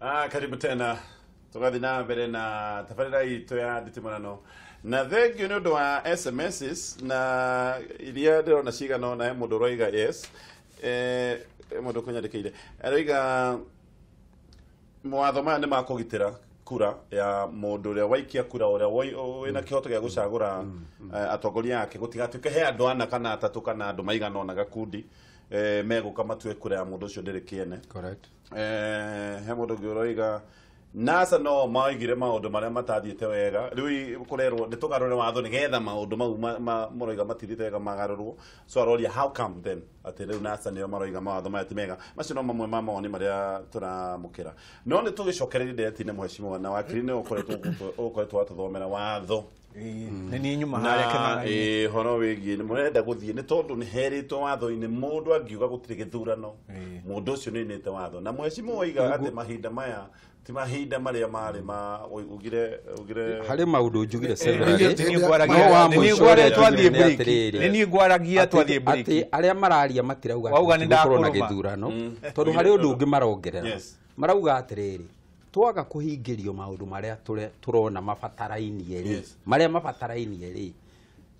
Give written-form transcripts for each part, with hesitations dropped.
Karibu tena tugathi na mbere na tabarĩra itũ ya nditimũrano na thengiũ nĩ ũndũ wa SMSs na iria ndĩrona cigana ũna he mũndũ ũroiga yes, mũndũ ũkũnyandĩkĩire aroiga mawatho maya nĩ makũgitĩra kura ya mũndũ ũrĩa waikia kura ũrĩa wĩna kĩhoto gĩa gũcagũra atongoria ake gũtigatuĩke he andũ ana kana atatũ kana andũ maigana ũna gakundi megũka matue kura ya mũndũ ũcio ndĩrĩ kĩene. Correct. He mũndũ ũngĩ ũroiga NASA no maigire maũndũ marĩa matathiĩte wega rĩu kũrerwo nĩ tũgarũre watho nĩgetha maũndũ mau maroiga matithiĩte wega magarũrwo. So aroria how come then atĩ rĩu NASA nĩo maroiga mawatho maya ti mega. Macio no mamwe ma mawoni marĩa tũramũkĩra, no nĩ tũgĩcokereria ndeereti-inĩ mheshimiwa na wakiri nĩ ũkoretwo watũthomera watho nĩ niĩ nyuma harĩa kĩng'ang'a-inĩ. Horo wĩgiĩ nĩ mũrenda gũthiĩ nĩ tondũ nĩ herĩtwo watho-inĩ mũndũ angiuga gũtirĩ gĩthurano mũndũ ũcio nĩ oinĩte watho. Na mheshimiwa oiga atĩ mahinda maya ti mahinda marĩa marĩ ma ugire harĩ maũndũ njugire severally. Nĩ niĩ ngwaragia twathiĩ break. Nĩ niĩ ngwaragia twathiĩ break. Atĩ arĩa mararia matirauga gũkorwo na gĩthurano tondũ harĩ ũndũ ũngĩ marongerera. Marauga atĩrĩrĩ, twaga kũhingĩrio maũndũ marĩa tũrona mabatarainie rĩ, marĩa mabatarainie rĩ,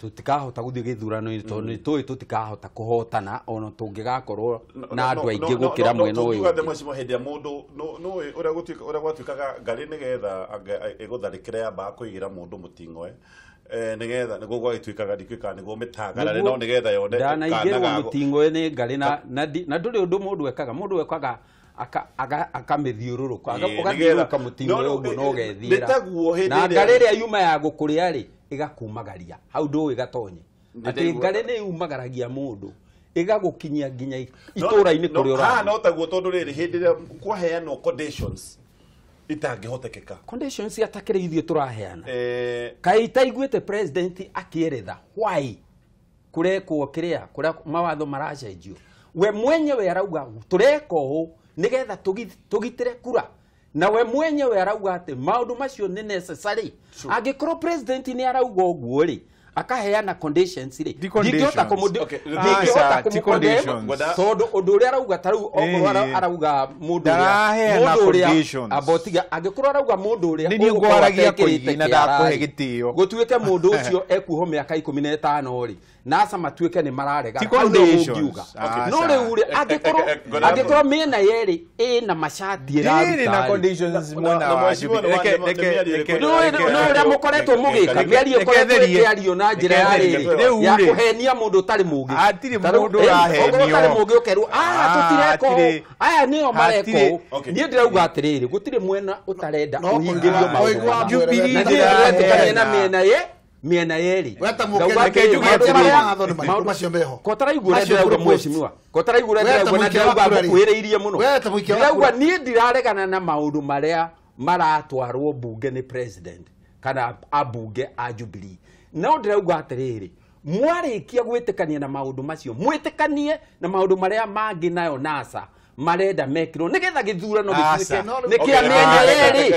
tũtikahota gũthiĩ gĩthurano-inĩ tondũ nĩ tũĩ tũtikahota kũhotana ona tũngĩgakorwo na andũ aingĩ gũkĩra mwena ũyũ. Tuga mheshimiwa hĩndĩ ya mũndũ nũĩ ũrĩa gwatuĩkaga ngarĩ nĩgetha ĩgũtharĩkĩre yambaga kũigĩra mũndũ mũting'oe nĩgetha nĩguo gwagĩtuĩkaga ndikĩkaga nĩguo mĩtangarare no nĩgetha yone ndanaigĩrwo mũting'oe nĩ ngarĩ na ndũrĩ ũndũ mũndũ ekaga, mũndũ ekaga akamĩthiũrũrũka ũgathiũrũrũka mũting'oe ũguo no ũgethiĩra na ngarĩ ĩrĩa yuma ya gũkũrĩa rĩ ĩgakumagaria hau ndũĩ gatonye atĩ ngarĩ nĩ yumagaragia mũndũ ĩgagũkinyia nginya itũra-inĩ kũrĩa ũrathiĩ. Haha no taguo tondũ rĩrĩ hĩndĩ ĩrĩa kwaheanwo conditions itangĩhotekeka, conditions atakĩrĩ ithuĩ tũraheana, kaĩ itaiguĩte president akĩeretha why kũrekwo kĩrĩa kũrĩa mawatho maracenjio, we mwenyewe arauga tũreka ũũ nĩgetha tũgitĩre kura, na we mwenyewe arauga atĩ maũndũ macio nĩ necessary. Angĩkorwo president nĩ arauga ũguo rĩ, akaheana conditions rĩ, ndingĩhota kũmũcondemn tondũ ũndũ ũrĩa arauga ta rĩu okorwo arauga mũndũ ũrĩa ambotiga, angĩkorwo arauga mũndũ ũrĩa ũgũkorwo atekĩrĩte kĩara rĩ, gũtuĩke mũndũ ũcio ekuohwo mĩaka 15 rĩ, NASA matuĩke nĩ mararega hau no ũngiuga. No rĩu rĩ, angĩkorwo mĩena yerĩ ĩna macati ĩraruta no ũrĩa mũkoretwo mũgĩka mĩario ĩkoretwo ĩkĩario na njĩra ya rĩrĩ ya kũhenia mũndũ ũtarĩ mũũgĩ. Hatirĩ mũndũ ũrahenio. Ũtarĩ mũũgĩ ũkerwo tũtireka ũũ, aya nĩo mareka ũũ. Niĩ ndĩrauga atĩrĩrĩ, gũtirĩ mwena ũtarenda ũhingĩrio maũndũ Jubilee na ndĩretĩkania na mĩena ye mĩena yerĩ. Ko taraigua ũrĩa ndĩrauga mheshimiwa, ko taraigua ũrĩa ndĩrauga na ndĩrauga ngũkuhĩrĩirie mũno. Ndĩrauga niĩ ndiraregana na maũndũ marĩa maratwarwo mbunge nĩ president kana ambunge a Jubilee. No ndĩrauga atĩrĩrĩ, mwarĩkia gwĩtĩkania na maũndũ macio, mwĩtĩkanie na maũndũ marĩa mangĩ nayo NASA marenda mekirwo nĩgetha gĩthurano gĩtuĩke nĩ kĩa mĩena yerĩ.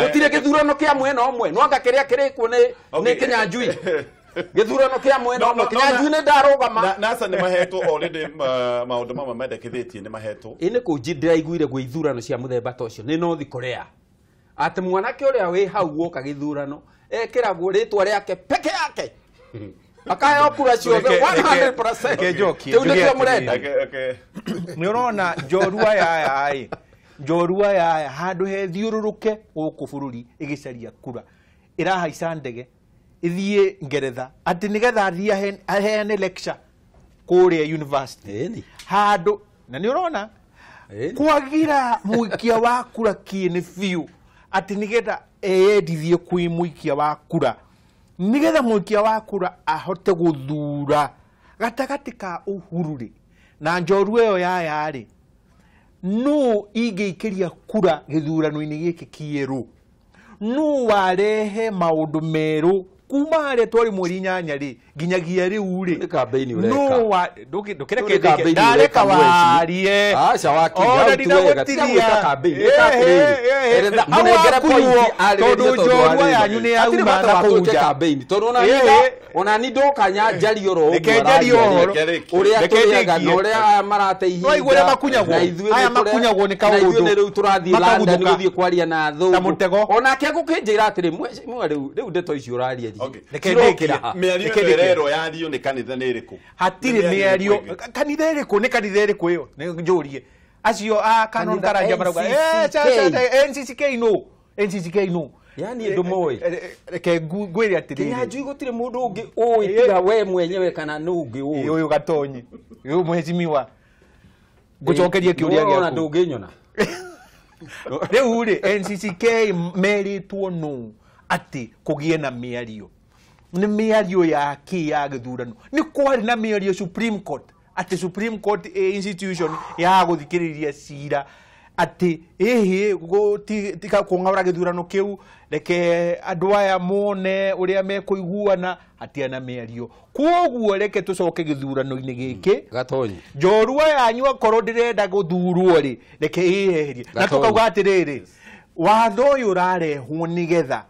Gũtirĩ gĩthurano kĩa mwena ũmwe, no anga kĩrĩa kĩrĩkwo nĩ Kĩnyanjui. Gĩthurano kĩa mwena ũmwe, Kĩnyanjui nĩ ndarũgama. NASA nĩ mahetwo already maũndũ mamwe mendekithĩtie nĩ mahetwo. Ĩ nĩ kũ ndĩraiguire gwĩ ithurano cia mũthemba ta ũcio nĩ North Korea, atĩ mwanake ũrĩa wĩ hau woka gĩthurano ekĩragwo rĩtwa rĩake peke yake akaheo kura ciothe 100%. Kĩu nĩkĩo mũrenda. Nĩ ũrona njorua yaya ĩ, njorua yaya handũ hethiũrũrũke gũkũ bũrũri ĩgĩcaria kura ĩrahaica ndege ĩthiĩ Ngeretha atĩ nĩgetha athiĩ aheane lecture kũrĩa university handũ na nĩ ũrona kwagira mũikia wa kura kĩene biũ atĩ nĩgetha eyendithie kwĩ mũikia wa kura nĩgetha mũikia wa kura ahote gũthura gatagatĩ ka Uhuru rĩ na njorua ĩyo yaya rĩ, nũ ingĩikĩria kura gĩthurano-inĩ gĩkĩ kĩerũ, nũ warehe maũndũ merũ Kuma harĩa twarĩ mweri 8 rĩ nginyagia rĩu rĩ nĩ campaign ũreka. No wa ndũkĩreke ndareka warie. Aca wakinya wega tiga gwĩka campaign ĩka atĩrĩrĩ mũnengere point arĩrĩrie tondũ njorua yanyu nĩ yauma na kũu nja campaign tondũ ona ni ndoka njarie oro ũguo ũrĩa tũrĩaga na ũrĩa aya marate ihinda no igũrĩa makunyagwo aya makunyagwo nĩ kaũndũ na ithuĩ nĩ rĩu tũrathiĩ London gũthiĩ kwaria na athũngũ onake agũkĩnjĩra atĩrĩ mwe rĩu ndeto icio ũraria mĩario ĩrerwo yario nĩ kanitha nĩ ĩrĩkũ hatirĩ mĩario kanitha ĩrĩkũ nĩ kanitha ĩrĩkũ ĩyo nĩ njũrie acio a Canon Karanja marauga NCCK no NCCK no yani ndũmoĩ reke ngwĩre atĩrĩrĩ Kinyanjui gũtirĩ mũndũ ũngĩ ũĩ tiga we mwenyewe kana nũ ũngĩ ũĩ ũyũ Gatonyi ũyũ mheshimiwa ngũcokerie kĩũria gĩaku ona ndũngĩnyona rĩu rĩ NCCK merĩtwo nũ atĩ kũgĩe na mĩario nĩ mĩario ya kĩ ya gĩthurano nĩ kwarĩ na mĩario Supreme Court atĩ Supreme Court institution ya gũthikĩrĩria cira atĩ ĩhĩ tiga kũng'aũra gĩthurano kĩu reke andũ aya mone ũrĩa mekũiguana hatirĩ na mĩario kwoguo reke tũcoke gĩthurano-inĩ gĩkĩ Gatonyi njorua yanyu akorwo ndĩrenda gũthurwo rĩ reke ĩyeherie na tũkauga atĩrĩrĩ watho ũyũ ũrarehwo nĩgetha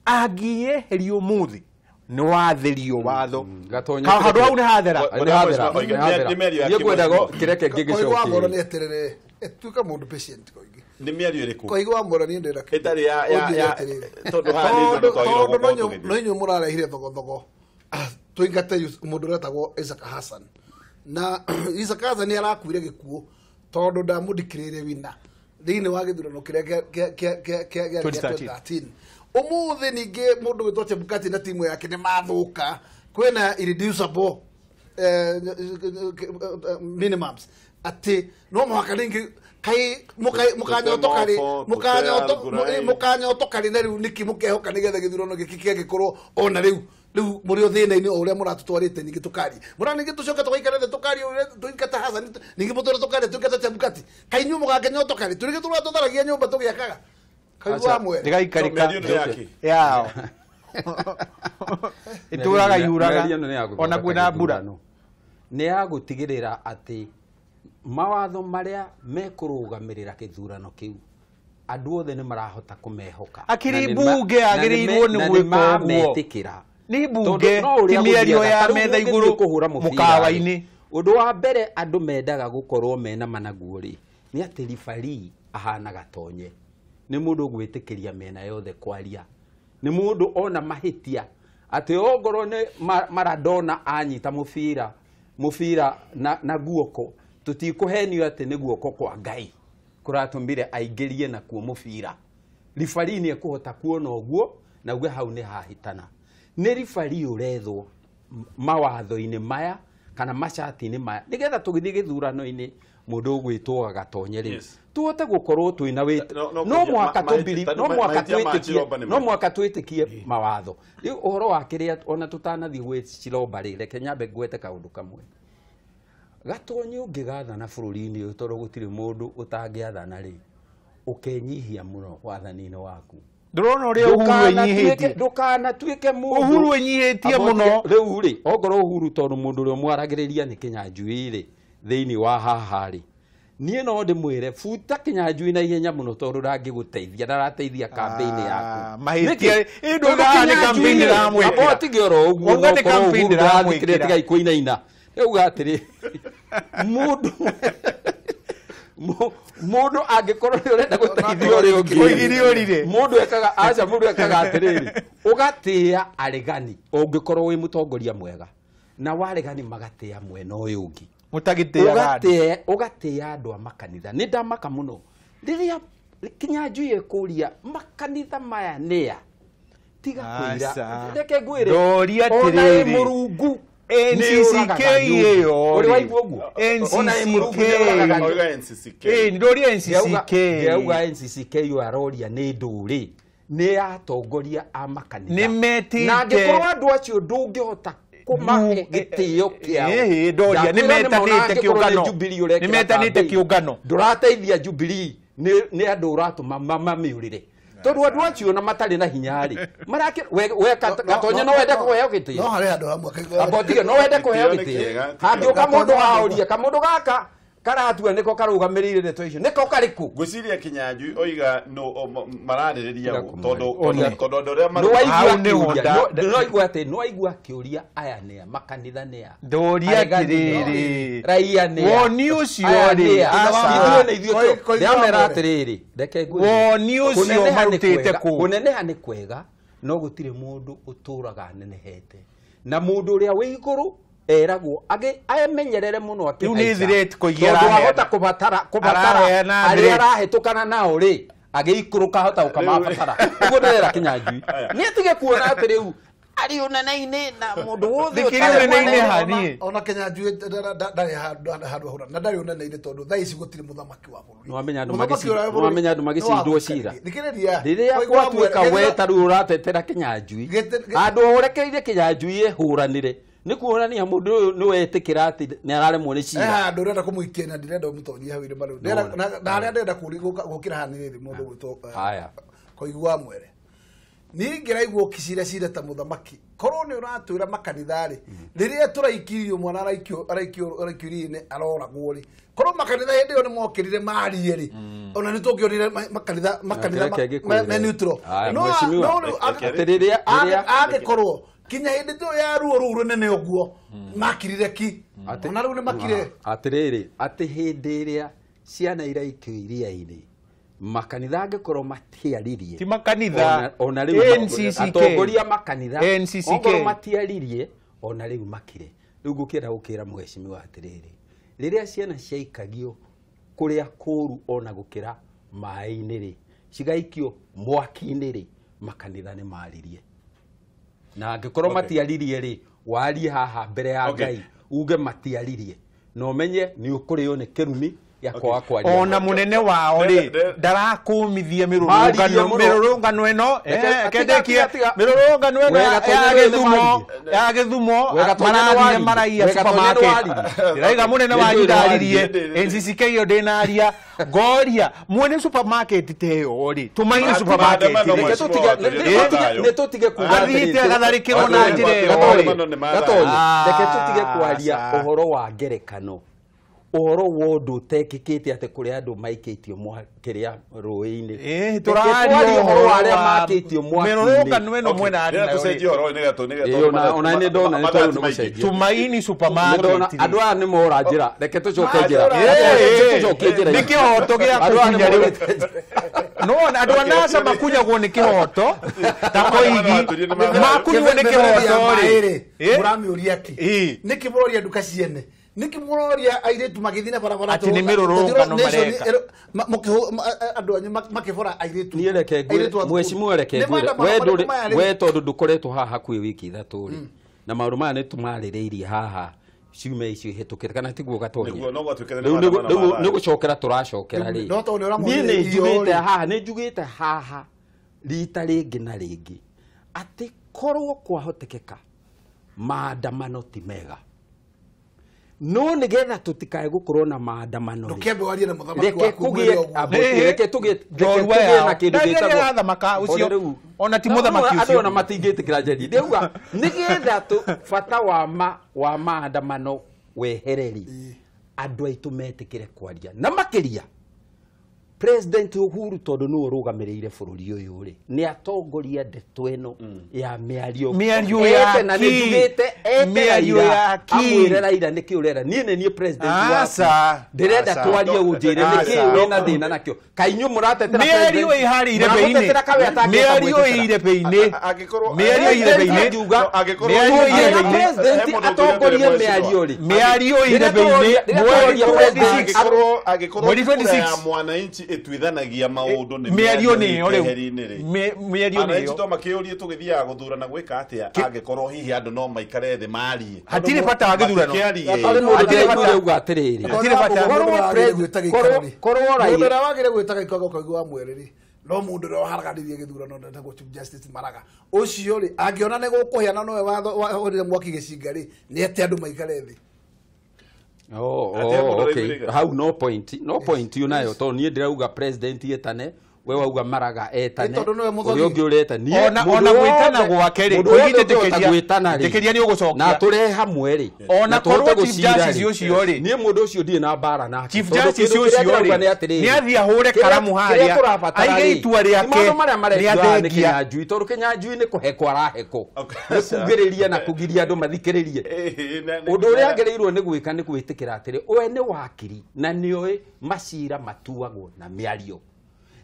angĩyeherio ũmũthĩ nĩ watherio watho handũ hau nĩ hathera niĩ ngwendaga kĩreke ngĩgĩcokie nĩ atĩrĩrĩ tuĩka mũndũ patient koigi nĩ mĩario ĩrĩkũ koigi wa mwera niĩ ndĩra ĩtarĩ ya tondũ haha nĩ tondũ twagĩrĩirwo gũkorwo tũgĩthiĩ no inyuĩ mũrarehire thogothogo tũingate mũndũ ũretagwo Isaac Hassan na Isaac Hassan nĩ arakuire gĩkuũ tondũ ndamũndikĩrĩire wina thĩinĩ wa gĩthurano kĩrĩa kĩa 2013 ũmũthĩ ningĩ mũndũ gwĩtwo Chebukati na timu yake nĩ mathũka kwĩna irreducible minimums atĩ no mũhaka rĩngĩ kai mũkanyotoka rĩ na rĩu nĩkĩ mũkehoka nĩgetha gĩthurano gĩkĩ kĩangĩkorwo ona rĩu rĩu mũrĩ o thĩna-inĩ o ũrĩa mũratũtwarĩte ningĩ tũkarie mũra ningĩ tũcoke tũgaikara thĩ tũkarie ũrĩa tũingata Hassan ningĩ mũtwĩre tũkarie tũingata Chebukati kai inyuĩ mũgakĩnyotoka rĩ tũrĩgĩ tũrĩa tũtharagia nyũmba tũgĩakaga kaigua mwere ndĩgaikarĩka yao itũraga yuraga ona kwĩna mbura nĩ ya gũtigĩrĩra atĩ mawatho marĩa mekũrũgamĩrĩra gĩthurano kĩu andũ othe nĩ marahota kũmehoka akiri mbunge agĩrĩirwo nĩ gwĩka ũguo nĩ mbunge ti mĩario ya metha igũrũ mũkawa-inĩ ũndũ wa mbere andũ mendaga gũkorwo mena managuo rĩ nĩ atĩ referee ahana Gatonye nĩ mũndũ ũgwĩtĩkĩria mĩena yothe kwaria nĩ mũndũ ona mahĩtia atĩ ongorwo nĩ Maradona anyita mũbira na guoko tũtikũhenio atĩ nĩ guoko kwa Ngai kũratũmire aingĩrie nakuo mũbira referee nĩ ekũhota kuona ũguo na uge hau nĩ hahĩtana nĩ referee ũrethwo mawatho-inĩ maya kana macati-inĩ maya nĩgetha tũgĩthiĩ gĩthurano-inĩ mũndũ ũgwĩtwo Gatonye rĩ tuhote gũkorwo twĩna wĩtĩ no mũhaka tũbiri no mũhaka twĩtĩkie mawatho rĩu ũhoro wa kĩrĩa ona tũtanathiĩ gwĩ Chilomba rĩ reke nyambe ngwete kaũndũ kamwe Gatonye ũngĩgathana bũrũri-inĩ ũyũ tondũ gũtirĩ mũndũ ũtangĩathana rĩ ũkenyihia mũno wathani-inĩ waku ndũrona ũrĩa Uhuru enyihĩtie ndũkanatuĩke mũndũ Uhuru enyihĩtie mũno rĩu rĩ ongorwo Uhuru tondũ mũndũ ũrĩa mwaragĩrĩria nĩ Kinyanjui rĩ thĩinĩ wa haha rĩ niĩ no ndĩmwĩre buta Kinyanjui na ihenya mũno tondũ ndangĩgũteithia ndarateithia campaign yaku mahĩtia ĩndũ nĩ campaign ndĩramwĩkĩra tige oro ũguo no nĩ campaign ndĩramwĩkĩra tigai kũinaina rĩu atĩrĩ mũndũ angĩkorwo nĩ ũrenda gũteithia ũrĩa ũngĩ mũndũ ekaga aca mũndũ ekaga atĩrĩrĩ ũgatĩĩa aregani ũngĩkorwo wĩ mũtongoria mwega na waregani magatĩĩa mwena ũyũ ũngĩ mũtagĩtĩaga andũ ũgatĩĩa andũ a makanitha nĩ ndamaka mũno rĩrĩa Kinyanjui ekũria makanitha maya nĩa tiga kwĩra reke ngwĩre ndoria ona ĩ atĩrĩrĩ Mũrungu NCCK ĩyo ũrĩ waigua ũguo ona ĩ Mũrungu nĩ NCCK ndoria NCCK ndĩrauga NCCK ĩyo aroria nĩ ndũrĩ nĩ atongoria a makanitha nĩ metĩte na angĩkorwo andũ acio ndũngĩhota kũmahe gĩtĩo kĩao ndoria nĩ metanĩte kĩũngano nĩ metanĩte kĩũngano ndũrateithia Jubilee nĩ andũ ũratũma mamĩũrĩre Tondu andu acio na matarĩ na hinya rĩ marake we Gatonye no wende kũheo gĩtĩo no harĩ handũ hamwe ambotige no wende kũheo gĩtĩo hangĩũka mũndũ aorie kamũndũ gaka karatua niko karugamĩrĩire ndeto icio niko karĩkũ ngwĩciria Kinyanjui oiga no mararĩrĩria tondu tondu andũ arĩa no waigua kĩũria aya nĩa makanitha nĩa ndũria atĩrĩrĩ raia nĩa woni ũcio rĩ ithuĩ nĩ ithuĩ ndĩramera atĩrĩrĩ reke ngwĩre woni ũcio marutĩte kũ kũneneha nĩ kwega no gũtirĩ mũndũ ũtũraga anenehete na mũndũ ũrĩa wĩ igũrũ eragwo amenyerere muno akĩ nĩ threat kũigira ahota kubatara arĩa arahĩtũkana nao rĩ agĩikũrũka ahota gũkamabatara ũguo ndĩrera Kinyanjui nĩ atige kuona atĩ rĩu arĩ ũnene-inĩ na mũndũ wothe ũtarĩ ũnene-inĩ ona Kinyanjui ndarĩ handũ ahũra na ndarĩ ũnene-inĩ tondũ thaa ici gũtirĩ mũthamaki wa bũrũri nĩwamenya andũ magĩcindwo cira rĩrĩa gwatuĩka we ta rĩu ũratetera Kinyanjui handũ ũrekereirie Kinyanjui ĩhũranĩre nĩ kuonania mũndũ ũyũ nĩ wetĩkĩra atĩ nĩ araremwo nĩ cira handũ ũrenda kũmũikia na ndirenda ũmũtonyie hau irima rĩu na harĩa ndĩrenda gũkĩra haha nĩ rĩrĩ mũndũ gwĩtwo Koigu wa Mwere niĩ ngĩraigua ũkĩcira ta mũthamaki korwo nĩ ũratwĩra makanitha rĩ rĩrĩa tũraikirio mwana araikio iria-inĩ aroragwo rĩ korwo makanitha hĩndĩ ĩyo nĩ mokĩrire marie rĩ ona nĩ tũngĩonire makanitha me neutral no angĩkorwo kinya hĩndĩ tu ya ruo rũu rũnene ũguo makirire ki ona rĩu nĩ makire atĩrĩrĩ atĩ hĩndĩ ĩrĩa ciana iraikio iria-inĩ makanitha angĩkorwo matiaririe ti makanitha ona rĩu atongoria makanitha ongorwo matiaririe ona rĩu makire rĩu ngũkĩenda gũkĩra mheshimiwa atĩrĩrĩ rĩrĩa ciana ciaikagio kũrĩa kũũru ona gũkĩra maĩ-inĩ rĩ cigaikio mwaki-inĩ rĩ makanitha nĩ maririe na angĩkorwo matiaririe rĩ warie haha mbere ya Ngai uge matiaririe na ũmenye nĩ ũkũrĩo nĩ kĩrumi gĩa kwaga kwaria ona mũnene wao rĩ ndarakũmithia mĩrũrũngano ĩno kendekie mĩrũrũngano ĩno ya Gĩthumo marathire maraiya supermarket ndĩraiga mũnene wanyu ndaririe NCCK ĩyo ndĩnaria ngoria mwene supermarket ta ĩyo rĩ Tumaini supermarket nĩ tũtige kuga athiĩte agatharĩkĩrwo na njĩra ĩyo rĩ reke tũtige kwaria ũhoro wa ngerekano ũhoro wa ũndũ ũtekĩkĩte atĩ kũrĩ andũ maikĩtio kĩrĩa rũĩ-inĩ tũraria ũhoro wa arĩa makĩtio mwaki-inĩ mĩrũrũngano ĩno mwena tũcenjie ũhoro nĩgetha ona nĩ ndona nĩ tondũ nĩ gũcenjia Tumaini supermarket andũ aya nĩ mora njĩra reke tũcoke njĩra tũcoke njĩra nĩ kĩhoto gĩa kũkunya rĩu no andũ a NASA makunyagwo nĩ kĩhoto ta Koigi makunywo nĩ kĩhoto rĩ mũramĩũria kĩ nĩkĩ mũroria nduka ciene niki mũroria airĩtu magĩthiĩ na barabara atĩ nĩ mĩrũrũngano mareka andũ anyu makĩbora airĩtu niĩ reke ngwĩre mheshimiwa reke ngwĩre we tondũ ndũkoretwo haha hakuhĩ wiki ithatũ rĩ na maũndũ maya nĩ tũmarĩrĩirie haha ciumia icio ihĩtũkĩte kana tiguo Gatonye rĩu nĩ gũcokera tũracokera rĩ niĩ nĩ njugĩte haha nĩ njugĩte haha rita rĩngĩ na rĩngĩ atĩ korwo kwahotekeka maandamano ti mega no nigetha tutikae gukorwo na maandamano ndũkĩambe warie na mũthamaki waku reke tũgĩe na kĩndũ gĩtagwo arathamaka ũcio ona ti mũthamaki ũcio andũ ona matingĩtĩkĩra njeri ndĩuga nĩgetha bata wa maandamano wehereri andũ aitũ metĩkĩre kwaria na makĩria President Uhuru tondũ nĩwe ũrũgamĩrĩire bũrũri ũyũ rĩ nĩ atongoria ndeto ĩno ya mĩario mĩario na nĩ njugĩte mĩario ya ki amwĩre Raila nĩkĩ ũrera niĩ nĩ niĩ president waku ndĩrenda twarie ũnjĩre nĩkĩ wĩna thĩna nakĩo kaĩ inyuĩ mũratetera mĩario ĩharĩ irebeinĩ mĩario ĩ irebeinĩ mĩario ĩ irebeinĩ mĩario ĩ irebeinĩ president atongorie mĩario rĩ mĩario ĩ irebeinĩ mweri 26 angĩkorwo 26 mwananchi ĩtuithanagia maũndũ nĩ mĩario nĩyo rĩu mĩario nĩyo to makĩũrie tũgĩthiaga gũthurana gwĩka atĩa angĩkorwo hihi andũ no maikare thĩ marie hatirĩ bata wa gĩthurano hatirĩ bata uga atĩrĩrĩ hatirĩ bata korwo Raila ũrĩa wagĩrĩire gwĩta gĩikaro Koigi wa Mwere rĩ no mũndũ ũrĩa waharaganirie gĩthurano ndetagwo Chief Justice Maraga ũcio rĩ angĩona nĩ gũkũhĩa na nowe wahũrire mwaki gĩcinga rĩ nĩ ete andũ maikare thĩ. Oh, okay. Hau no point. No point yo nayo to niĩ ndĩrauga president yetane We wauga Maraga etane. Ũrĩa ũngĩ ũreta niĩ ona gwĩtana gwake rĩ, njĩtĩkĩria nĩ ũgũcokia. Na tũrehe hamwe rĩ. Ona korwo Chief Justice ũcio rĩ. Niĩ mũndũ ũcio ndirĩ na mbara nake. Chief Justice ũcio rĩ, nĩ athiĩ ahũre karamu harĩa, aige itua rĩake, maũndũ marĩa marekwo nĩ Kĩnyanjui, tondũ Kĩnyanjui nĩ kũhekwo arahekwo. Nĩ kugĩrĩria na kũgiria andũ mathikĩrĩrie. Ũndũ ũrĩa agĩrĩirwo nĩ gwĩka nĩ gwĩtĩkĩra atĩrĩ, we nĩ wakiri na nĩoĩ macira matuagwo na mĩario.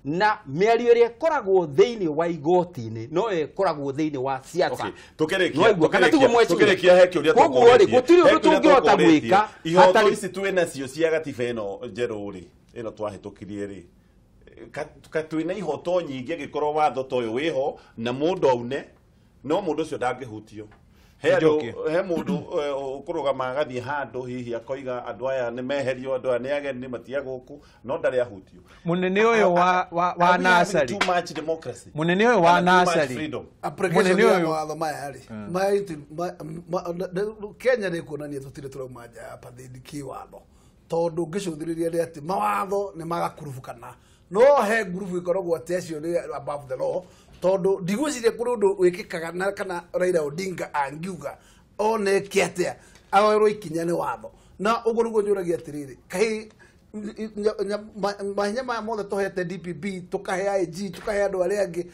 Na mĩario ĩrĩa ĩkoragwo thĩinĩ wa igoti-inĩ no ĩkoragwo thĩinĩ wa siasa. Tũkĩrĩkia he kĩũria tũkũrĩtie. Gũtirĩ ũndũ tũngĩhota gwĩka. Ihoto ici twĩ nacio cia gatiba ĩno njerũ rĩ, ĩno twahĩtũkirie rĩ, twĩna ihoto nyingĩ angĩkorwo watho ta ũyũ wĩho na mũndũ aune, no mũndũ ũcio ndangĩhutio. He mũndũ ũkũrũgama agathiĩ handũ hihi akoiga andũ aya nĩ meherio, andũ aya nĩ ageni matia gũkũ, no ndarĩ ahutio. Mũnene ũyũ wa Nasari. Too much democracy. Mũnene ũyũ wa Nasari. Application ya mawatho maya rĩ, Kenya nĩ kuonania tũtirĩ tũrauma nja ya pathĩni kĩwatho, tondũ ngĩcũthĩrĩria nĩ atĩ mawatho nĩ magakurubũkana, no he ngurubu ĩkoragwo atĩ acio nĩ above the law, tondũ ndigwĩciria kũrĩ ũndũ wĩkĩkaga na kana Raila Odinga angiuga oneke atĩa aoerwo ikinya nĩ watho. Na ũguo nĩguo njũragia atĩrĩrĩ, kaĩ mahinya maya mothe tũhete DPP, tũkahe IG, tũkahe andũ arĩa angĩ,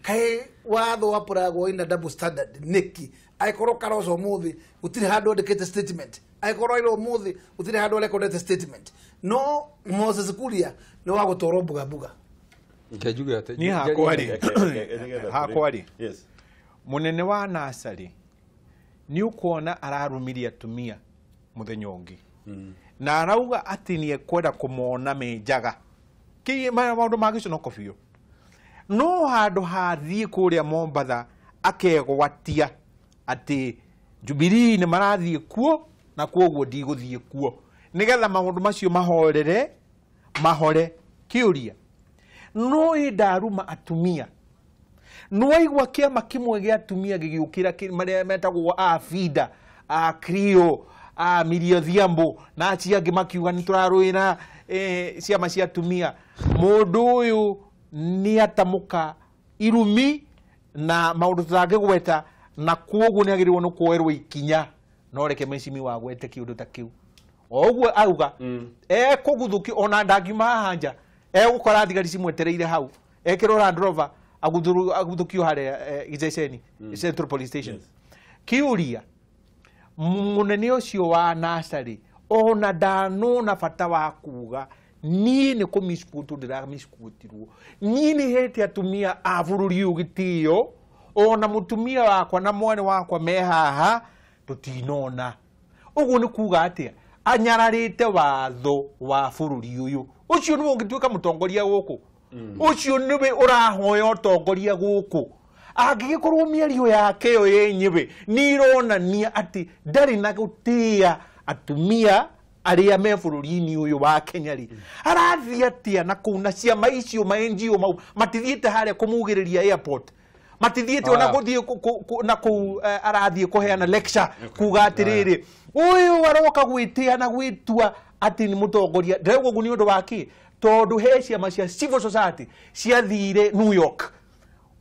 kaĩ watho wapũragwo ina double standard nĩkĩ? Angĩkorwo Kalonzo ũmũthĩ gũtirĩ handũ andĩkĩte statement, angĩkorwo Raila ũmũthĩ gũtirĩ handũ arekondete statement, no Moses Kuria nĩ wa gũtwarwo mbuga mbuga. Niĩ hakwa rĩ, mũnene wa Nasari nĩ ũkuona ararumirie atumia mũthenya ũngĩ, na arauga atĩ nĩ ekwenda kũmona me njaga, maũndũ ma gĩconoko biũ. No handũ hathiĩ kũrĩa Mombatha akegwatia atĩ Jubilee nĩ marathiĩ kuo na kwoguo ndigũthiĩ kuo, nĩgetha maũndũ macio mahorere mahore. Kĩũria, no ĩ ndaruma atumia, nĩwaigua kĩama kĩmwe gĩa atumia gĩgĩũkĩra marĩa metagwo a Fida, a Crio, a Millie Odhiambo na acio angĩ makiuga nĩ tũrarũĩra ciama cia atumia. Mũndũ ũyũ nĩ atamũka irumi na maũndũ tũtangĩgweta, na kwoguo nĩ agĩrĩirwo nĩ kuoerwo ikinya. No reke mheshimiwa agwete kĩũndũ ta kĩu. O ũguo auga ekũguthũkio, ona ndangiuma haha nja egũkora thigari cimwetereire hau, ekĩrwo Land Rover aguthũkio harĩa gĩceceni Central Police Station. Kĩũria, mũnene ũcio wa Nasari ona ndanona bata wa kuga niĩ nĩ kũmisquote ndĩramisquotirwo, niĩ nĩ hete atumia a bũrũri ũyũ gĩtĩo, ona mũtumia wakwa na mwana wakwa me haha tũtinona. Ũguo nĩ kuga atĩa? Anyararĩte watho wa bũrũri ũyũ. Ũcio nĩwe ũngĩtuĩka mũtongoria gũkũ, ũcio nĩwe ũrahoya ũtongoria gũkũ. Angĩgĩkorwo mĩario yake yo yenyewe nĩ ironania atĩ ndarĩ na gũtĩĩa atumia arĩa me bũrũri-inĩ ũyũ wa Kenya rĩ, arathiĩ atĩa na kũu na ciama icio ma NGO mau matithiĩte harĩa kũmugĩrĩria airport, matithiĩte ona gũthiĩ na kũu arathiĩ kũheana lecture kuga atĩrĩrĩ ũyũ aroka gwĩtĩa na gwĩtua atĩ nĩ mũtongoria. Ndĩrauga ũguo nĩ ũndũ wa kĩ? Tondũ he ciama cia civil society ciathire New York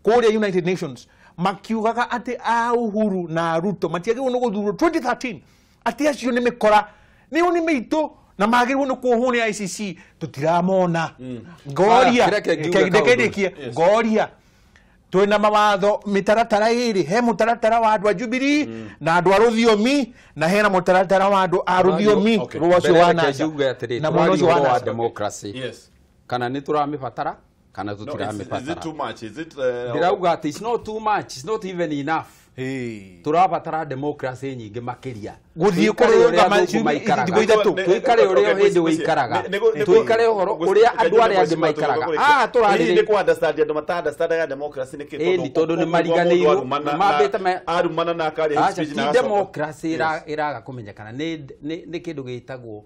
kũrĩa United Nations makiugaga atĩ a Uhuru na Ruto matiagĩrĩirwo nĩ gũthurwo 2013, atĩ acio nĩ mĩkora, nĩo nĩ mĩitũ na magĩrĩirwo nĩ kuohwo nĩ ICC, tũtiramona. Ngoria ndĩkĩrĩkie, ngoria twĩna mawatho mĩtaratara ĩrĩ, he mũtaratara wa andũ a Jubilee na andũ a rũthiomi, na hena mũtaratara wa andũ a rũthiomi rwacio wa NASA na mwena ũcio wa NASA. Democracy kana nĩ tũramĩbatara kana tũtiramĩbatara. Is it too much? Is it ndĩrauga atĩ it's not too much, it's not even enough. Tũrabatara democracy nyingĩ makĩria. Gũthiĩ kũrũgama thikũ ithatũ, tũikare ũrĩa hĩndĩ wĩikaraga, tũikare ũhoro ũrĩa andũ arĩa angĩ maikaraga. Tũrarĩ nĩ kũ understand andũ mata understandaga democracy nĩ kĩ, tondũ nĩ mariganĩirwo mambĩte arumana na akarĩa speech na democracy ĩraga kũmenyekana nĩ kĩndũ gĩtagwo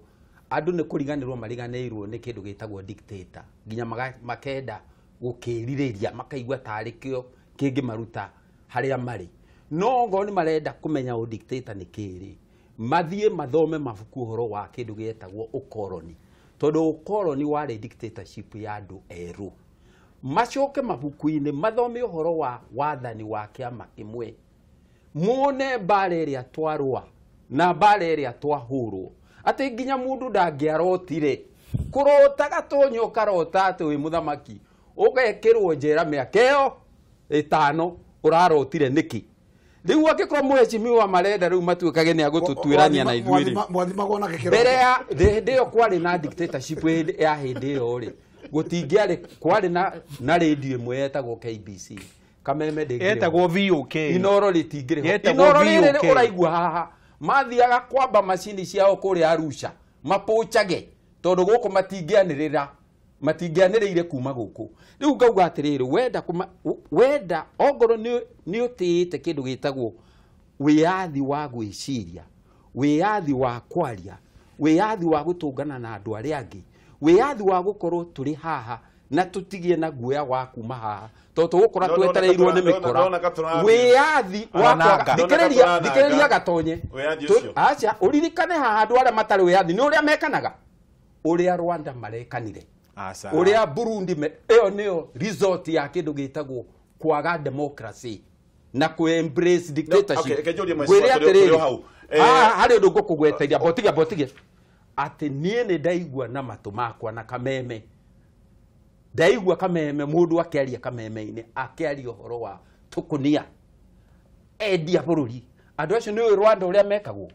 andũ nĩ kũriganĩrwo mariganĩirwo nĩ kĩndũ gĩtagwo dictator, nginya makenda gũkĩrirĩria makaigua tarĩ kĩo kĩngĩmaruta harĩa marĩ. No ngorwo nĩ marenda kũmenya ũ dictator nĩ kĩrĩ, mathiĩ mathome mabuku ũhoro wa kĩndũ gĩetagwo ũkoroni, tondũ ũkoroni warĩ dictatorship ya andũ erũ. Macoke mabuku-inĩ mathome ũhoro wa wathani wa kĩama kĩmwe. Muone mbara ĩrĩa twarũa na mbara ĩrĩa twahũrwo. Atĩ nginya mũndũ ndangĩarotire. Kũrota gatonyo ũkarota atĩ wĩ mũthamaki ũgekĩrwo njera mĩaka ĩyo 5 ũrarotire nĩkĩ? Rĩu angĩkorwo mheshimiwa marenda rĩu matuĩkage nĩ agũtũtuĩrania na ithuĩ rĩ. Mwathimagwo na gĩkĩro. Mbere ya hĩndĩ ĩyo kwarĩ na dictatorship ya hĩndĩ ĩyo rĩ. Gũtingĩarĩ kwarĩ na radio ĩmwe yetagwo KBC. Kameme ndĩngĩrĩ. Yetagwo VOK. Inoro rĩtingĩrĩ. Inoro rĩrĩ ũraigua haha. Mathiaga kwamba macini ciao kũrĩa Arusha. Mapũchage tondũ gũkũ matingĩanĩrĩra. Matingĩanĩrĩire kuma gũkũ. Rĩu ngauga atĩrĩrĩ, wenda ongorwo nĩ ũtĩĩte kĩndũ gĩtagwo wĩyathi wa gwĩciria, wĩyathi wa kwaria, wĩyathi wa gũtũngana na andũ arĩa angĩ, wĩyathi wa gũkorwo tũrĩ haha na tũtigie na guoya wa kuma haha tondũ tũgũkora twetereirwo nĩ mĩkora. Wĩyathi wa kwaga thikĩrĩria gatonye. Aca ũririkane haha andũ arĩa matarĩ wĩyathi nĩ ũrĩa mekanaga, ũrĩa Rwanda marekanire, ũrĩa Burundi ĩyo nĩyo result ya kĩndũ gĩtagwo kwaga democracy na ku embrace dictatorship. Ngwĩre atĩrĩrĩ, harĩ ũndũ ngũkũgweteria botige atĩ niĩ nĩ ndaigua na matũ makwa na kameme. Ndaigua kameme mũndũ akĩaria kameme-inĩ akĩaria ũhoro wa tũkũnia endia bũrũri. Andũ acio nĩ Rwanda ũrĩa mekagwo,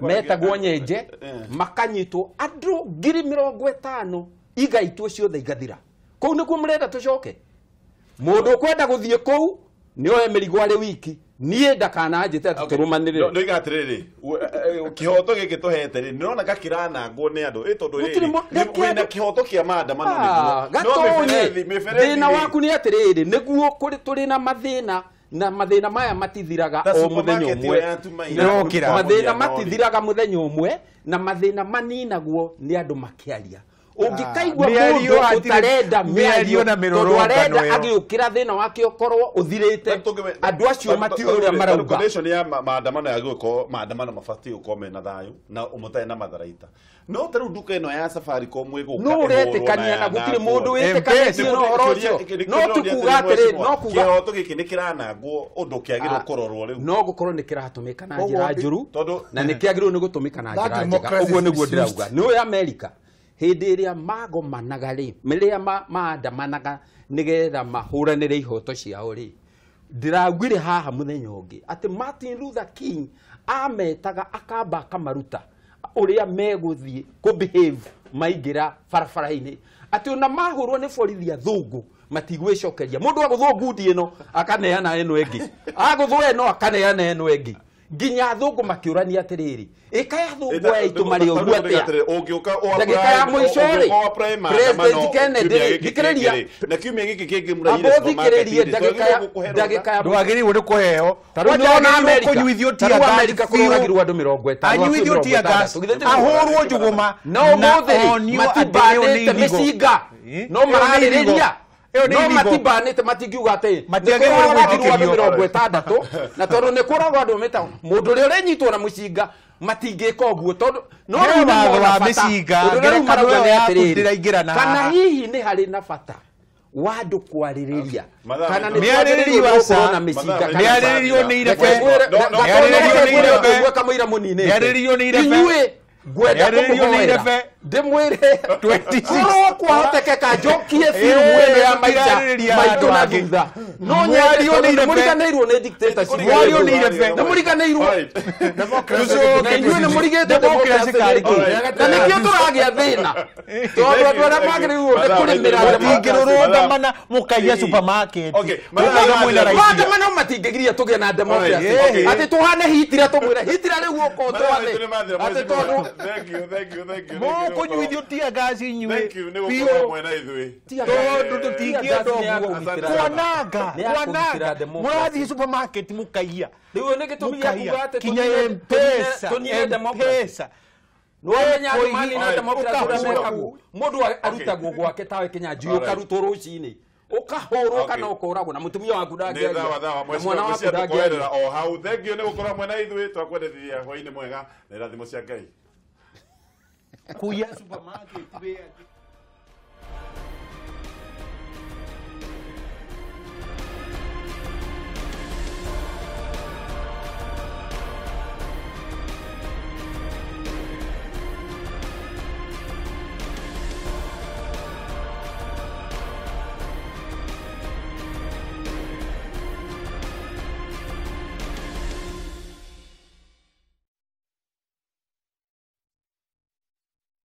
metagwo nyenje, makanyitwo andũ 50,000 igaitwo ciothe igathira. Kũu nĩkuo mũrenda tũcoke? Mũndũ ũkwenda gũthiĩ kũu nĩ oe mĩrigo arĩ wiki. Niĩ ndakananjĩte atĩ tũrũmanĩrĩre. Ndoiga atĩrĩrĩ, kĩhoto gĩkĩ tũhete rĩ, nĩrona ka kĩranangwo nĩ andũ. Ĩ tondũ rĩrĩ, wĩna kĩhoto kĩa maandamano nĩguo. Gatonye, thĩna waku nĩ atĩrĩrĩ, nĩguo tũrĩ na mathĩna na mathĩna maya matithiraga o mũthenya ũmwe. Mathĩna matithiraga mũthenya ũmwe na mathĩna maninagwo nĩ andũ makĩaria. Ũngĩkaigua mũndũ ũtarenda mĩario tondũ arenda agĩũkĩra thĩna wake ũkorwo ũthirĩte, andũ acio matiũĩ ũrĩa marauga. Condition ya maandamano ya gũkorwo maandamano mabatiĩ gũkorwo mena thayũ na mũtarĩ na matharaita. No ta rĩu nduka ĩno ya Safaricom ĩgũka no ũretĩkania na gũtirĩ mũndũ wĩtĩkanĩtie na ũhoro ũcio. No tukuga atĩrĩ, no kuga kĩhoto gĩkĩ nĩ kĩranangwo ũndũ kĩagĩrĩirwo kũrorwo rĩu. No gũkorwo nĩ kĩratũmĩka na njĩra njũru na nĩ kĩagĩrĩirwo nĩ gũtũmĩka na njĩra njega. Ũguo nĩguo ndĩrauga. Nĩ ũĩ Amerika hĩndĩ ĩrĩa magomanaga rĩ, rĩrĩa maandamanaga nĩgetha mahũranĩre ihoto ciao rĩ, ndĩraugire haha mũthenya ũngĩ atĩ Martin Luther King ametaga akamba akamaruta ũrĩa megũthiĩ kũ behave maingĩra barabara-inĩ, atĩ ona mahũrwo nĩ borithi athũngũ matigwĩcokeria. Mũndũ agũthwo ngundi ĩno akaneana ĩno ĩngĩ, agũthwo ĩno akaneana ĩno ĩngĩ, nginya athũngũ makĩũrania atĩrĩrĩ, ĩka ya athũngũ aya itũ marĩ ũguo atĩa? Ndagĩka ya mũico rĩ, President Kennedy thikĩrĩria na kiumia gĩkĩ kĩngĩ mũraire thikĩrĩrie ndagĩka ya ndwagĩrĩirwo nĩ kũheo. Ta rĩu nĩwona Amerika, ta rĩu Amerika kũroragirwo andũ 50 anyuithio tear gas, ahũrwo njũgũma, no ũmũthĩ matibanĩte mĩcinga, no mararĩrĩria no matibanĩte matingiuga atĩ nĩkũroragirwo andũ 60 na tondũ nĩkũroragwo andũ metagwo mũndũ ũrĩa ũrenyitwo na mũcinga matingĩka ũguo tondũ no rĩu nĩmona bata. Ũndũ ũrĩa rĩu marauga nĩ atĩrĩrĩ, kana hihi nĩ harĩ na bata wa andũ kwarĩrĩria kana nĩ twagĩrĩirwo gũkorwo na mĩcinga kana mĩarĩrĩrio nĩ irebe, kamũira mũninĩte mĩarĩrĩrio nĩ irebe inyuĩ ngwenda kũmũhoera ndĩmwĩre korwo kwahotekeka njokie biũ ĩno ya maica maitũ na thutha. No nyende tondũ nĩmũriganĩirwo nĩ dictatorship, nĩmũriganĩirwo na inyuĩ nĩmũrigĩte democracy karĩ kĩ, na nĩkĩo tũragĩa thĩna tondũ andũ arĩa magĩrĩirwo nĩ kũrĩmĩra matingĩrũrũngamana mũkaiya supermarket mũkaiga mwĩna raithi. Maandamano matingĩgiria tũgĩe na democracy atĩ tũhane Hitler tũmwĩre Hitler rĩu ũka ũtwathe atĩ tondũ Thank you, thank you, thank you. Mũkũnyuithio tear gas inyuĩ Thank you, nĩ gũkorwo hamwe na ithuĩ. Tondũ tũtingĩenda ũguo. Kwananga, kwananga. Mũrathiĩ supermarket mũkaiya. Rĩu nĩ gĩtũmi gĩa kuga atĩ kinya M-Pesa, M-Pesa. Nĩwamenya andũ manina democracy ũrĩa mekagwo. Mũndũ arutagwo gwake tawe Kĩnyanjui ũkarutwo rũcinĩ. Ũkahũrwo kana ũkoragwo na mũtumia waku ndangĩaria. Na mwana waku ndangĩaria. O hau. Thank you nĩ gũkorwo hamwe na ithuĩ. Twakwendithia hwaĩ-inĩ mwega na irathimo cia Ngai. Kuya supermarket.